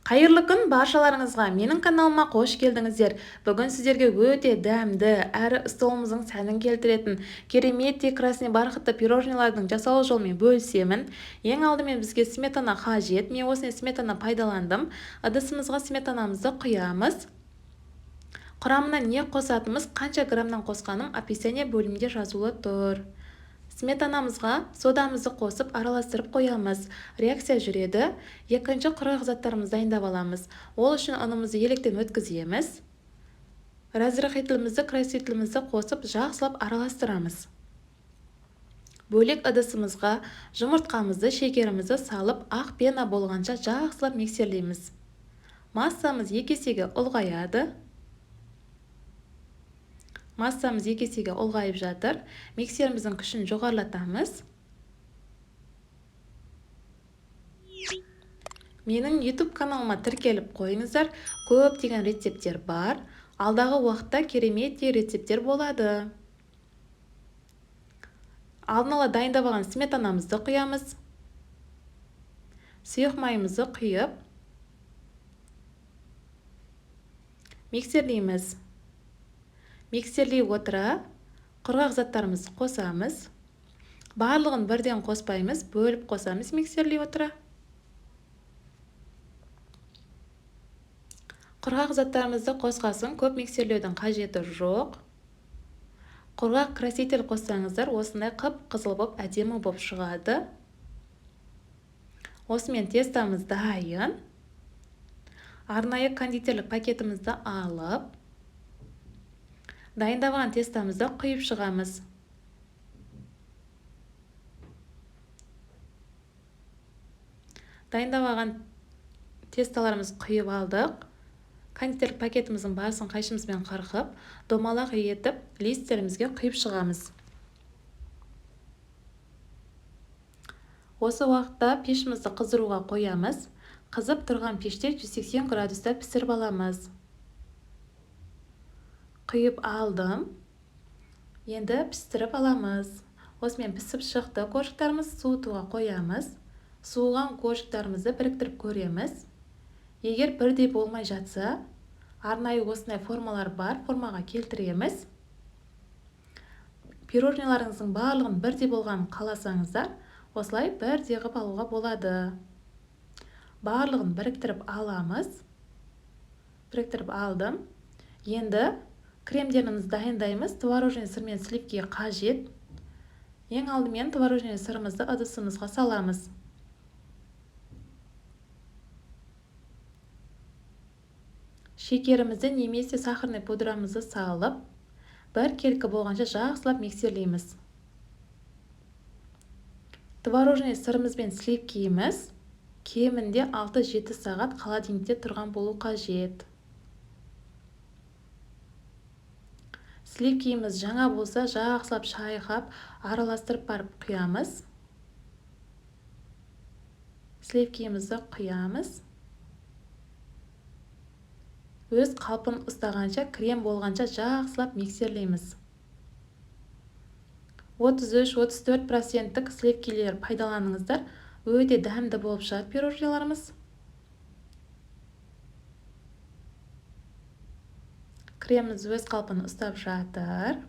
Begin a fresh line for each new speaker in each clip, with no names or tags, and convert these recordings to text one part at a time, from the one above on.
Қайырлы күн баршаларыңызға, менің каналыма қош келдіңіздер. Бүгін сіздерге өте дәмді, әрі столымыздың сәнін келтіретін кереметтей красный бархатты пирожныйлардың жасалу жолымен бөлісемін. Ең алдымен бізге сметана қажет. Мен осындай сметана пайдаландым. Ыдысымызға сметанамызды құямыз. Құрамына не қосатынымыз, қанша граммнан қосқаным описание бөлімінде жазулы тұр. Сметанамызға содамызды қосып араластырып қоямыз. Реакция жүреді. Екінші құрғақ заттарымызды дайындап аламыз. Ол үшін ұнымызды електен өткіземіз. Разрыхлителімізді, красителімізді қосып жақсылап араластырамыз. Бөлек ыдысымызға жұмыртқамызды, шекерімізді салып, ақ пена болғанша жақсылап миксерлейміз. Массамыз екі есеге ұлғаяды. Массамыз екі есеге ұлғайып жатыр. Миксеріміздің күшін жоғарылатамыз. Менің YouTube каналыма тіркеліп қойыңыздар. Көптеген рецепттер бар. Алдағы уақытта кереметтей рецепттер болады. Алдын ала дайындап алған сметанамызды құямыз. Сұйық майымызды құйып, миксерлейміз. Миксерлей отыра құрғақ заттарымызды қосамыз. Барлығын бірден қоспаймыз, бөліп қосамыз миксерлей отыра. Құрғақ заттарымызды қосқасын көп миксерлеудің қажеті жоқ. Құрғақ краситель қоссаңыздар, осындай қып-қызыл боп, әдемі боп шығады. Осымен тестамыз дайын. Арнайы кондитерлік пакетімізді алып, дайындап алған тестамызды құйып шығамыз. Дайындап алған тесталарымызды құйып алдық. Кондитерлік пакетіміздің басын қайшымызбен қырқып, домалақ етіп листерімізге құйып шығамыз. Осы уақытта пешімізді қыздыруға қоямыз. Қызып тұрған пеште 180 градуста пісіріп аламыз. Құйып алдым. Енді пістіріп аламыз. Осымен пісіп шықты коржиктарымыз, суытуға қоямыз. Суыған коржиктарымызды біріктіріп көреміз. Егер бірдей болмай жатса, арнайы осындай формалар бар, формаға келтіреміз. Пирожныйларыңыздың барлығын бірдей болғанын қаласаңыздар, осылай бірдей қылып алуға болады. Барлығын біріктіріп аламыз. Біріктіріп алдым. Енді кремдерімізді дайындаймыз. Творожный сыр мен сливки қажет. Ең алдымен творожный сырымызды ыдысымызға саламыз. Шекерімізді немесе сахарный пудрамызды салып, бір келкі болғанша жақсылап миксерлейміз. Творожный сырымыз бен сливкиіміз кемінде 6-7 сағат холодильникте тұрған болу қажет. Сливкиіміз жаңа болса, жақсылап шайқап, араластырып барып құямыз. Сливкиімізді құямыз. Өз қалпын ұстағанша, крем болғанша жақсылап миксерлейміз. 33-34 проценттік сливкилер пайдаланыңыздар, өте дәмді болып шығады пирожныйларымыз. Креміміз өз қалпын ұстап жатыр.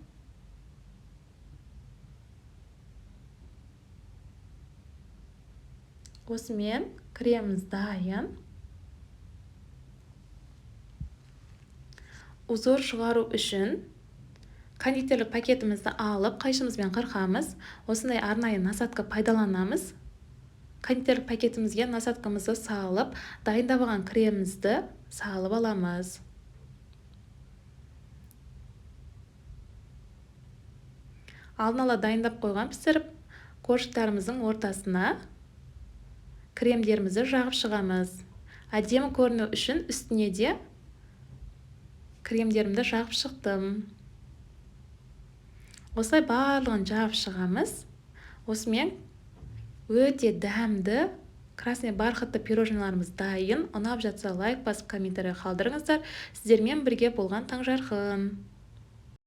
Осымен креміміз дайын. Узор шығару үшін кондитерлік пакетімізді алып, қайшымызбен қырқамыз. Осындай арнайы насадка пайдаланамыз. Кондитерлік пакетімізге насадкамызды салып, дайындап алған кремімізді салып аламыз. Алдын ала дайындап қойған пісіріп, коржиктарымыздың ортасына кремдерімізді жағып шығамыз. Әдемі көріну үшін үстіне де кремдерімді жағып шықтым. Осылай барлығын жағып шығамыз. Осымен өте дәмді красный бархатты пирожныйларымыз дайын. Ұнап жатса лайк басып комментарий қалдырыңыздар. Сіздермен бірге болған Таңжарқын.